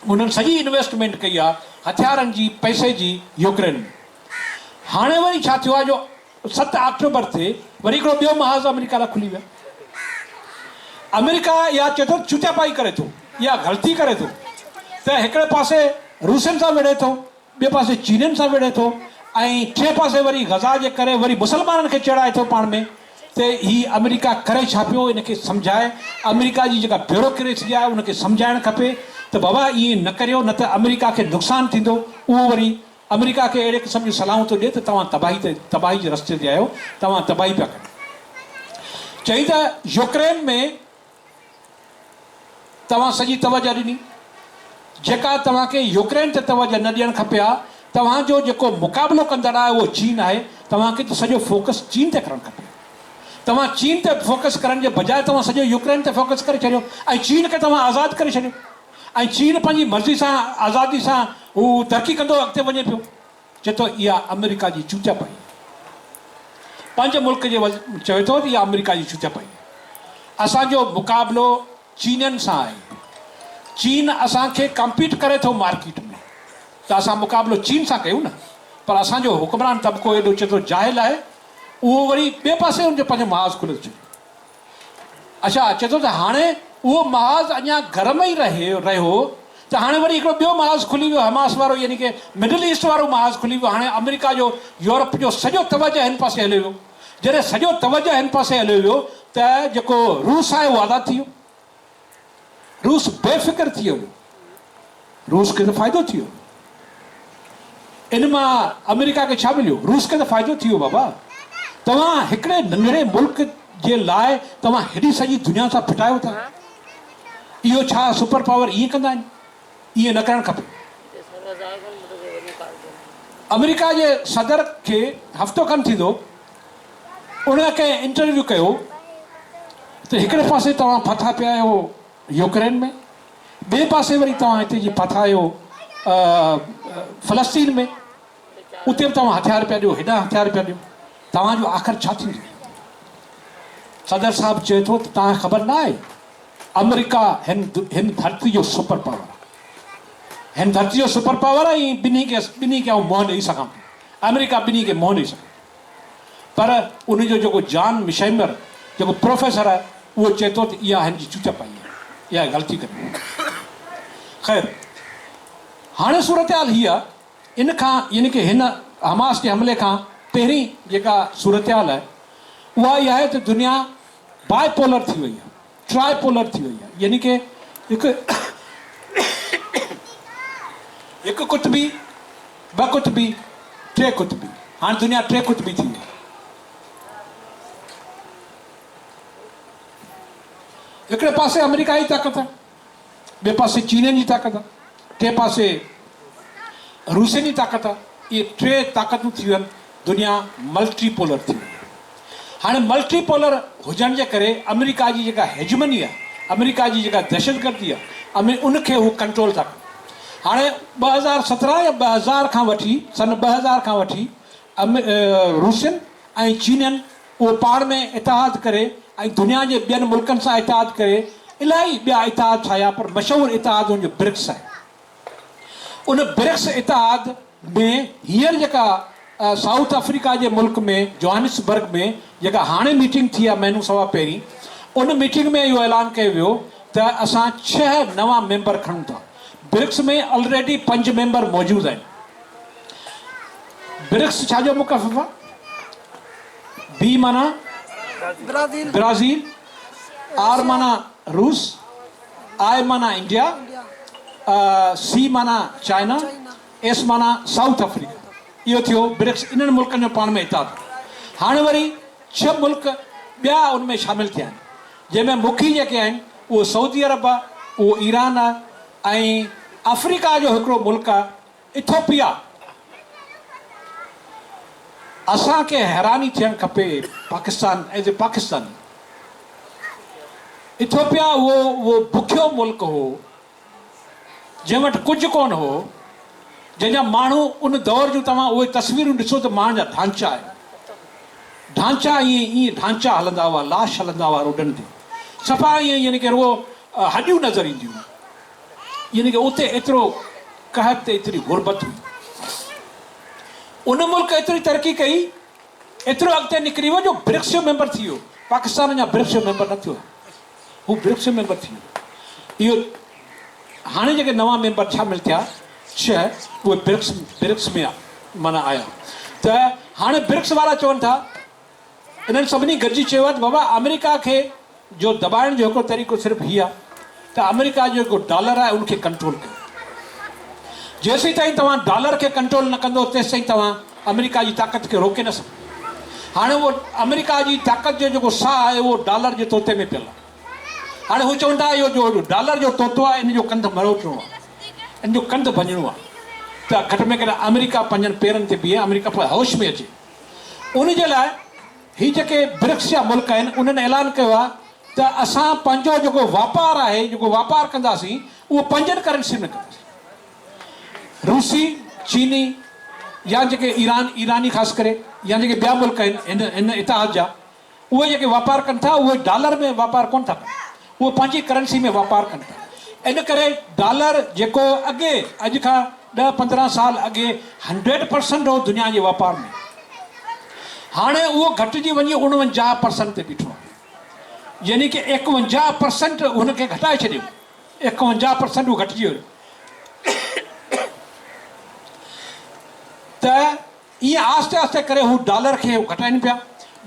انهن سڄي انويسٽمينٽ ڪئي آهي هٿيارن جي پئسي جي يوڪرين ۾ هاڻي وري ڇا ٿيو آهي جو 7 آڪٽوبر تي وري هڪڙو ٻيو محاذ آمريڪا لاء کلي ويو. آمريڪا اها چئي ٿو چوتياپائي ڪري ٿو، اها غلطي ڪري ٿو ته هڪڙي پاسي روسين سان وڙهي ٿو، ٻئي پاسي چينين سان وڙهي ٿو ۽ ٽئين پاسي وري غزا جي ڪري وري مسلمانن کي چيڙائي ٿو پاڻ ۾ ته هي آمريڪا ڪري ڇا پيو ان کي سمجهائي آمريڪا جي جيڪا بيوروڪريسي آهي ان کي سمجهائڻ کپي ته بابا ائين نه ڪريو نه ته آمريڪا کي نقصان ٿيندو اهو وري آمريڪا کي اهڙي قسم جون صلاحون ٿو ڏئي ته توهان تباهي تي تباهي جي رستي تي آهيو، توهان تباهي پيا ڪريو. چئي ته يوڪرين ۾ توهان سڄي توجه ڏني، جيڪا توهان کي يوڪرين تي توجه نه ڏيڻ کپي ها، توهان جو جيڪو مقابلو ڪندڙ آهي اهو چين آهي، توهان کي ته سڄو فوڪس چين تي ڪرڻ کپي ها. توهان چين تي فوڪس ڪرڻ جي بجاء توهان سڄو يوڪرين تي فوڪس ڪري ڇڏيو ۽ چين کي توهان آزاد ڪري ڇڏيو. ۽ چين پنهنجي مرضي سان آزادي سان هو ترقي ڪندو اڳتي وڃي پيو. چئي ٿو اها آمريڪا جي چوتياپائي آهي. پنهنجي ملڪ جي چوي ٿو ته اها آمريڪا جي چوتياپائي آهي. اسان جو مقابلو چينين سان آهي. چين اسان کي ڪمپيٽ ڪري ٿو مارڪيٽ ۾ ته اسان مقابلو چين سان ڪيون نه پر اسان جو حڪمران طبقو ايڏو چئي ٿو جاهل آهي اهو وري ٻئي پاسي ان جو پنهنجو محاذ کولي ٿو ڇڏي. اڇا چئي ٿو ته هاڻي اهو محاذ اڃا گرم ئي رهي رهيو ته هاڻي وري هڪڙو ٻيو محاذ کلي ويو حماس وارو يعني ڪه مڊل ايسٽ وارو محاذ کلي ويو هاڻي آمريڪا جو يورپ جو سڄو توجه هن پاسي هليو ويو جڏهن سڄو توجه هن پاسي هليو ويو ته جيڪو روس آهي اهو آزاد ٿي ويو. روس بي فڪر ٿي ويو. روس کي ته فائدو ٿي ويو. ان مان آمريڪا کي ڇا مليو؟ روس کي ته فائدو ٿي ويو بابا. توهان هڪڙي ننڍڙي ملڪ جي لاء توهان هيڏي سڄي دنيا سان ڦٽايو ٿا. اهو ڇا سپر پاور ائين ڪندا آهن؟ ائين نه ڪرڻ کپي. آمريڪا جي صدر کي هفتو کن ٿيندو ان ڪنهن انٽرويو ڪيو ته هڪڙي پاسي توهان ڦاٿا پيا آهيو يوڪرين ۾ ٻئي پاسي وري توهان هتي جي ڦاٿا آهيو فلسطين ۾ اتي به توهان هٿيار پيا ڏيو هيڏانهن هٿيار پيا ڏيو توهان جو آخر ڇا ٿيندو؟ صدر صاحب چئي ٿو ته توهان کي خبر نه آهي آمريڪا هن هن ڌرتي جو سپر پاور آهي هن ڌرتي جو سپر پاور آهي ۽ ٻنهي کي ٻنهي کي آئون منهن ڏئي سگهان ٿو آمريڪا ٻنهي کي منهن ڏئي سگهي ٿو پر ان جو جيڪو جان مشائمر جيڪو پروفيسر آهي اهو چئي ٿو ته اها هن جي چوچپ آئي آهي اها غلطي ڪري خير هاڻي صورتحال هي آهي ان کان يعني ڪه هن حماس جي حملي کان پهرين جيڪا صورتحال آهي اها اها آهي ته دنيا باء پولر ٿي وئي آهي ٽراء پولر ٿي وئي آهي يعني ڪه هڪ هڪ قطبي ٻه قطبي ٽي قطبي هاڻي دنيا ٽي قطبي ٿي وئي هڪڙي پاسي آمريڪا جي طاقت آهي ٻئي پاسي چينين جي طاقت آهي ٽئين پاسي روسين جي طاقت آهي اهي ٽي طاقتون ٿي ويون آهن دنيا ملٽي پولر ٿي وئي آهي هاڻي ملٽي پولر هجڻ جي ڪري آمريڪا جي جيڪا هيجمني آهي آمريڪا جي جيڪا دهشتگردي آهي ان کي هو ڪنٽرول ٿا ڪن هاڻي 2017 يا 2000 کان وٺي سن 2000 کان وٺي روسين ۽ چينين اهو پاڻ ۾ اتحاد ڪري ۽ دنيا جي ٻين ملڪن سان اتحاد ڪري الاهي ٻيا اتحاد ٺاهيا پر مشهور اتحاد ان جو برڪس آهي. ان برڪس اتحاد ۾ هينئر جيڪا سائوٿ آفريڪا جي ملڪ ۾ جوهانسبرگ ۾ جيڪا هاڻي ميٽنگ ٿي آهي مهينو سوا پهرين ان ميٽنگ ۾ اهو اعلان ڪيو ويو ته اسان ڇهه نوان ميمبر کڻون ٿا. برڪس ۾ الريڊي پنج ميمبر موجود آهن. برڪس ڇا جو مخفف آهي؟ بي معنيٰ برازيل، آر معنيٰ روس، آء معنيٰ انڊيا، سي معنيٰ چائنا، ايس معنيٰ سائوٿ آفريڪا. اهو ٿيو برڪس انهن ملڪن جو پاڻ ۾ اتحاد. هاڻي وري ڇهه ملڪ ٻيا ان ۾ شامل ٿيا آهن جنهن ۾ مکي جيڪي آهن اهو سعودي عرب آهي، اهو ايران آهي ۽ آفريڪا جو هڪڙو ملڪ آهي ايٿوپيا. اسان کي حيراني ٿيڻ کپي Pakistan as a Pakistani Ethiopia اهو اهو بکيو ملڪ هو جنهن وٽ ڪجهه ڪونه هو جنهن جا ماڻهو ان دور جون توهان اهي تصويرون ڏسو ته ماڻهن جا ڍانچا آهن ڍانچا ائين ائين ڍانچا هلندا هئا لاش هلندا هئا روڊن تي صفا ائين يعني ڪي رڳو هڏيون نظر اينديون هيون يعني ڪي اتي ايترو قحط ايتري غربت هئي. ان ملڪ ايتري ترقي ڪئي، ايترو اڳتي نڪري ويو جو برڪس جو ميمبر ٿي ويو. پاڪستان اڃا برڪس جو ميمبر نه ٿيو آهي. هو برڪس جو ميمبر ٿي ويو. اهو هاڻي جيڪي نوان ميمبر شامل ٿيا ڇهه اهي برڪس برڪس ۾ معنيٰ آيا ته هاڻي برڪس وارا چون ٿا انهن سڀني گڏجي چيو آهي ته بابا آمريڪا کي جو دٻائڻ جو هڪڙو طريقو صرف هي آهي ته آمريڪا جو جيڪو ڊالر آهي ان کي ڪنٽرول ڪيو. جيسيتائين توهان ڊالر کي ڪنٽرول نه ڪندو تيستائين توهان آمريڪا جي طاقت کي روڪي نه سگهندو. هاڻي اهو آمريڪا جي طاقت جو جيڪو ساهه آهي اهو ڊالر جي طوطي ۾ پيل آهي. هاڻي هو چون ٿا اهو جو ڊالر جو طوطو آهي ان جو ڪنڌ مروٽڻو آهي، ان جو ڪنڌ ڀڃڻو آهي ته گهٽ ۾ گهٽ آمريڪا پنهنجن پيرن تي بيهي، آمريڪا هوش ۾ اچي. ان جي لاء هي جيڪي برڪس جا ملڪ آهن انهن اعلان ڪيو آهي ته اسان پنهنجو جيڪو واپار آهي جيڪو واپار ڪنداسين اهو پنهنجن ڪرنسين ۾ ڪنداسين. روسي، چيني يا جيڪي ايران، ايراني خاص ڪري يا جيڪي ٻيا ملڪ آهن هن هن اتحاد جا اهي جيڪي واپار ڪن ٿا اهي ڊالر ۾ واپار ڪونه ٿا ڪن اهي پنهنجي ڪرنسي ۾ واپار ڪن ٿا ان ڪري ڊالر جيڪو اڳي اڄ کان ڏهه 15 سال اڳي هنڊريڊ پرسنٽ هو دنيا جي واپار ۾ هاڻي اهو گهٽجي وڃي 49 پرسنٽ تي بيٺو آهي يعني ڪي 51 پرسنٽ هن کي گهٽائي ڇڏيو 51 پرسنٽ اهو گهٽجي ويو ته ائين آهستي آهستي ڪري هو ڊالر کي گهٽائين پيا.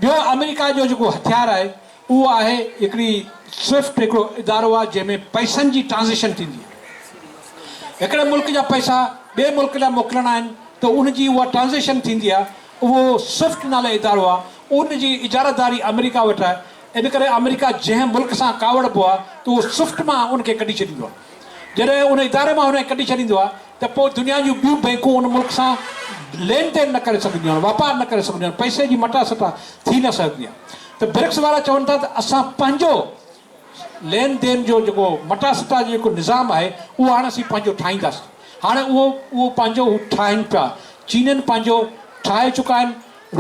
ٻيو آمريڪا جو جيڪو هٿيار آهي اهو آهي هڪڙي سوئفٽ هڪڙو ادارو آهي جنهن ۾ پئسن جي ٽرانزيشن ٿيندي آهي. هڪڙي ملڪ جا پئسا ٻئي ملڪ ڏانهن موڪلڻا آهن ته ان جي اها ٽرانزيشن ٿيندي آهي اهو سوئفٽ نالي ادارو آهي ان جي اجاره داري آمريڪا وٽ آهي ان ڪري آمريڪا جنهن ملڪ سان ڪاوڙبو آهي ته اهو سوئفٽ مان ان کي ڪڍي ڇڏيندو آهي. جڏهن ان اداري مان هن کي ڪڍي ڇڏيندو آهي ته پوء دنيا جون ٻيون بئنڪون ان ملڪ سان لين دين نه ڪري سگهنديون آهن، واپار نه ڪري سگهنديون آهن، پئسي جي مٽا سٽا ٿي نه سگهندي آهي ته برڪس وارا چون ٿا ته اسان پنهنجو لين دين جو جيڪو مٽا سٽا جو جيڪو نظام آهي اهو هاڻي اسين پنهنجو ٺاهينداسين. هاڻي اهو اهو پنهنجو هو ٺاهين پيا. چينين پنهنجو ٺاهي چڪا آهن.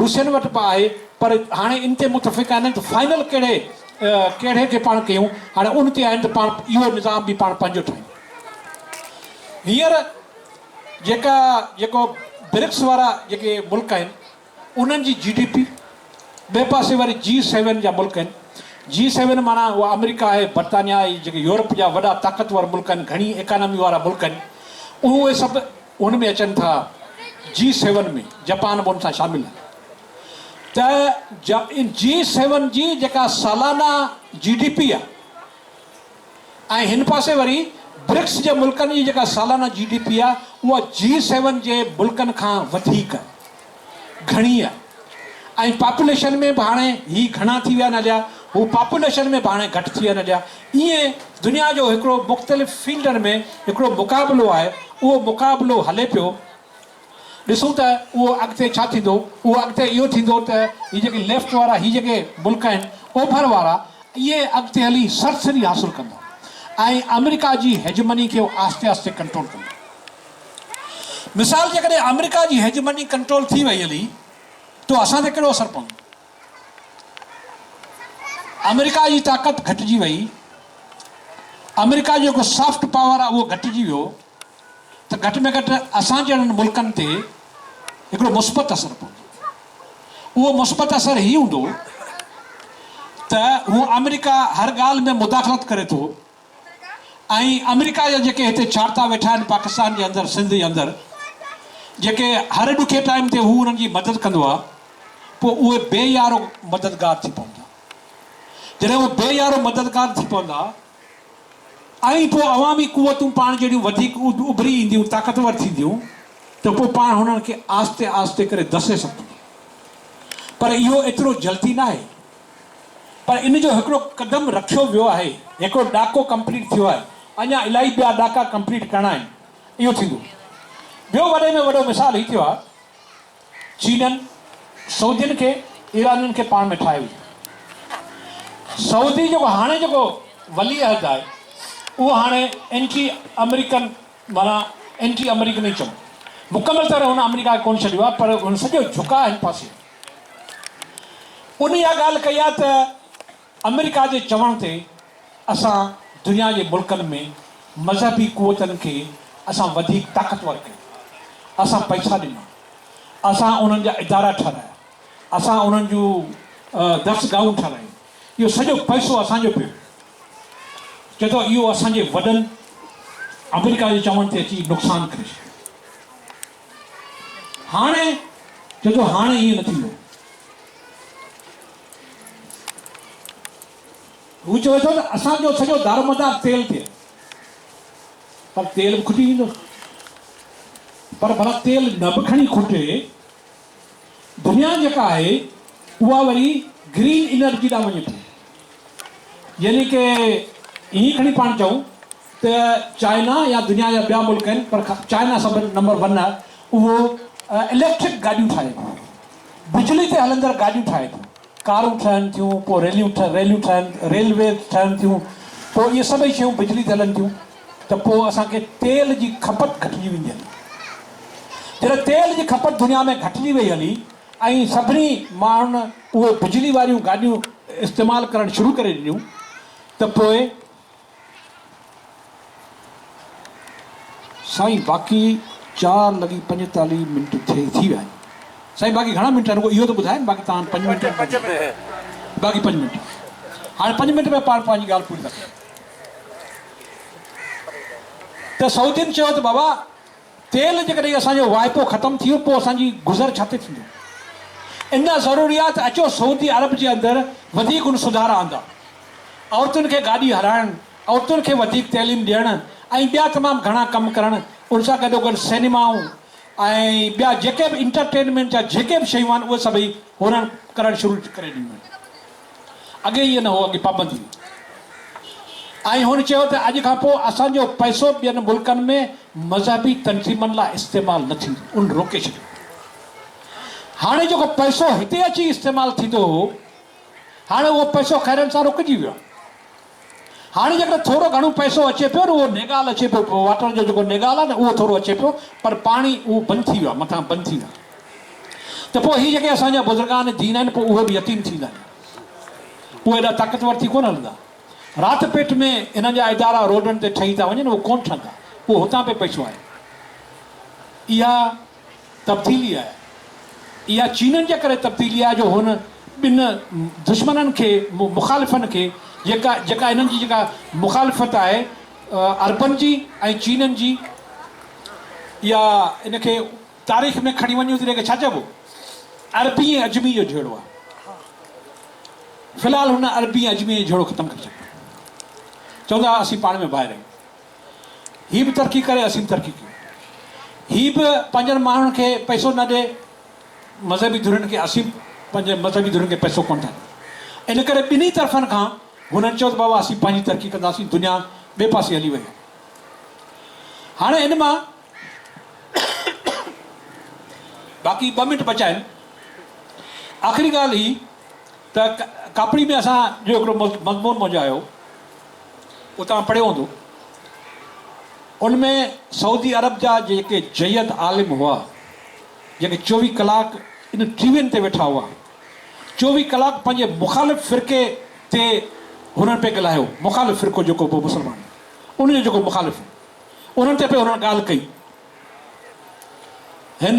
روسين وٽ به آهي پر هاڻي ان تي متفق آهن ته فائنل ڪهڙي ڪهڙي کي پاڻ ڪيون هاڻي ان تي آهن ته پاڻ اهو نظام به پاڻ پنهنجو ٺاهيون. هينئر جيڪا جيڪو برڪس وارا جيڪي ملڪ آهن انهن جي جي ڊي پي ٻئي پاسي وري جي سيون جا ملڪ آهن جي سيون معنيٰ اها آمريڪا آهي برطانيا آهي جيڪي يورپ جا وڏا طاقتور ملڪ آهن گهڻي ايڪانامي وارا ملڪ آهن اهي سڀ ان ۾ اچن ٿا جي سيون ۾ جپان به ان سان شامل آهي ته جي سيون جي جيڪا سالانه جي ڊي پي آهي ۽ هن پاسي وري برڪس جي ملڪن جي جيڪا سالانه جي ڊي پي آهي اها جي سيون جي ملڪن کان وڌيڪ گهڻي آهي ۽ پاپوليشن ۾ به هاڻي هي گهڻا ٿي ويا آهن هليا هو پاپوليشن ۾ به هاڻي گهٽ ٿي ويا آهن هليا ائين دنيا جو هڪڙو مختلف فيلڊن ۾ هڪڙو مقابلو آهي اهو مقابلو هلي پيو ڏسون ته اهو اڳتي ڇا ٿيندو اهو اڳتي اهو ٿيندو ته هي جيڪي ليفٽ وارا هي جيڪي ملڪ آهن اوڀر وارا اهي اڳتي هلي سرسري حاصل ڪندا ۽ آمريڪا جي هيجمني کي آهستي آهستي ڪنٽرول ڪندا. مثال جيڪڏهن آمريڪا جي هيجمني ڪنٽرول ٿي وئي هلي ته اسان تي ڪهڙو اثر پوندو؟ آمريڪا جي طاقت گهٽجي وئي، آمريڪا جو جيڪو سافٽ پاور آهي اهو گهٽجي ويو ته گهٽ ۾ گهٽ اسان جهڙن ملڪن تي هڪڙو مثبت اثر پوندو. اهو مثبت اثر هي هوندو ته هو آمريڪا هر ڳالهه ۾ مداخلت ڪري ٿو ۽ آمريڪا جا جيڪي هتي ڇاڙتا ويٺا آهن پاڪستان جي اندر سنڌ جي اندر جيڪي هر ڏکي ٽائيم تي هو انهن جي مدد ڪندو آهي پوء اهي بي يارو مددگار ٿي پوندا جڏهن اهي بي يارو مددگار ٿي پوندا ۽ پوء عوامي قوتون پاڻ جهڙيون وڌيڪ اڀري اينديون طاقتور ٿينديون ته پوء پاڻ هنن کي آهستي آهستي ڪري دسي سگهبو پر اهو ايترو جلدي ناهي. پر ان جو هڪڙو قدم رکيو ويو آهي، هڪڙو ڏاڪو ڪمپليٽ ٿيو آهي، اڃا الائي ٻيا ڏاڪا ڪمپليٽ ڪرڻا آهن، اهو ٿيندو. ٻيو وڏي ۾ وڏو مثال هي ٿيو آهي، چينن سعودين کي ايرانين کي پاڻ ۾ ٺاهي وئي. سعودي جيڪو هاڻي جيڪو ولي عهد آهي اهو هاڻي اينٽي آمريڪن معنيٰ اينٽي آمريڪن ئي چئون. مڪمل طرح هن آمريڪا کي ڪونه ڇڏيو آهي پر هن سڄو جهڪاء هن پاسي آهي. ان اها ڳالهه ڪئي آهي ته آمريڪا جي چوڻ تي اسان دنيا جي ملڪن ۾ مذهبي قوتن کي اسان وڌيڪ طاقتور ڪيو، اسان پئسا ڏنا، اسان انهن جا ادارا ٺهرايا، اسان انهن جون درسگاهون ٺهرايون، اهو سڄو پئسو اسان جو پيو. چئي ٿو اهو اسان جي وڏن آمريڪا جي چوڻ تي اچي نقصان ڪري ڇڏيو. هاڻي چئي ٿو هاڻي ائين نه ٿيندو. هو چوي ٿو ته اسان جو سڄو دارومدار تيل تي آهي پر تيل به کٽي ويندو پر ڀلا تيل نه به کڻي کٽي دنيا جيڪا آهي اها وري گرين انرجي ڏانهن وڃي ٿي يعني ڪي ائين کڻي پاڻ چئون ته چائنا يا دنيا جا ٻيا ملڪ آهن پر چائنا سڀ نمبر ون آهي اهو اليڪٽرڪ گاڏيون ٺاهي ٿو بجلي تي هلندڙ گاڏيون ٺاهي ٿو، ڪارون ٺهن ٿيون، پوء ريليون ريليون ٺهن ريلويز ٺهن ٿيون، پوء اهي سڀئي شيون بجلي تي هلن ٿيون ته پوء اسان کي تيل جي کپت گهٽجي ويندي هلي. جڏهن تيل جي کپت دنيا ۾ گهٽجي وئي هلي ۽ سڀني ماڻهن اهي بجلي واريون گاڏيون استعمال ڪرڻ شروع ڪري ڏنيون ته پوء سائين باقي چار لڳي 45 منٽ ٿي ٿي ويا آهن سائين باقي گهڻا منٽ آهن رڳو اهو ته ٻڌايو باقي توهان 5 منٽ باقي 5 منٽ هاڻي 5 منٽ ۾ پاڻ پنهنجي ڳالهه پوري ٿا ڪريون ته سعودين چيو ته بابا تيل جيڪڏهن اسان جو واهپو ختم ٿي ويو پوء اسان جي گذر ڇا تي ٿيندو؟ ان ضروري آهي ته اچو سعودي عرب جي اندر وڌيڪ ان سڌارا آندا. عورتن کي گاڏي هلائڻ، عورتن کي وڌيڪ تعليم ڏيڻ ۽ ٻيا تمام گهڻا ڪم ڪرڻ ان سان گڏوگڏ سئنيمائون ۽ ٻيا جيڪي به انٽرٽينمينٽ جا جيڪي به شيون آهن اهي سڀئي هنن ڪرڻ شروع ڪري ڏنيون آهن. اڳي ائين نه هو، اڳي پابندي هئي. ۽ هن چيو ته اڄ کان پوء اسان جو پئسو ٻين ملڪن ۾ مذهبي تنظيمن لاء استعمال نه ٿيندو. ان روڪي ڇڏيو. هاڻي جيڪو پئسو هتي اچي استعمال ٿيندو هو، هاڻي اهو پئسو خيرن سان رڪجي ويو آهي. هاڻي جيڪڏهن ٿورو گهڻو پئسو اچي پيو نه اهو نيگال اچي پيو، واٽر جو جيڪو نيگال آهي نه اهو ٿورو اچي پيو پر پاڻي اهو بند ٿي ويو آهي، مٿان بند ٿي ويو آهي ته پوء هي جيڪي اسان جا بزرگان دين آهن پوء اهي به يتيم ٿيندا هليا. اهي ايڏا طاقتور ٿي ڪونه هلندا. رات پيٽ ۾ هنن جا ادارا روڊن تي ٺهي ٿا وڃن اهي ڪونه ٺهندا. اهو هتان پئي پئسو آيو. اها تبديلي آهي. اها چينن جي ڪري تبديلي آهي جو هن ٻن دشمنن کي مخالفن کي جيڪا جيڪا هنن جي جيڪا مخالفت آهي عربن جي ۽ چينن جي يا ان کي تاريخ ۾ کڻي وڃون ته ان کي ڇا چئبو؟ عربي ۽ عجمي جو جهيڙو آهي. في الحال هن عربي ۽ عجمي جو جهيڙو ختم ڪري ڇڏيو. چوندا اسين پاڻ ۾ ڀائر آهيون. هي به ترقي ڪري اسين به ترقي ڪيون. هي به پنهنجن ماڻهن کي پئسو نه ڏي مذهبي ڌرين کي اسين به پنهنجي مذهبي ڌرين کي پئسو ڪونه ٿا ڏيون. ان ڪري ٻنهي طرفن کان هنن چيو ته بابا اسين پنهنجي ترقي ڪنداسين دنيا ٻئي پاسي هلي وئي آهي. هاڻي ان مان باقي ٻه منٽ بچا آهن. آخري ڳالهه هي ته ڪاپڙي ۾ اسان جو هڪڙو مضمون منهنجو آيو اهو توهان پڙهيو هوندو. ان ۾ سعودي عرب جا جيڪي جيد عالم هئا جيڪي 24 ڪلاڪ ان ٽي وين تي ويٺا هئا 24 ڪلاڪ پنهنجي مخالف فرقي تي هنن پئي ڳالهايو مخالف فرقو جيڪو به مسلمان ان جو جيڪو مخالف هو انهن تي پئي هنن ڳالهه ڪئي. هن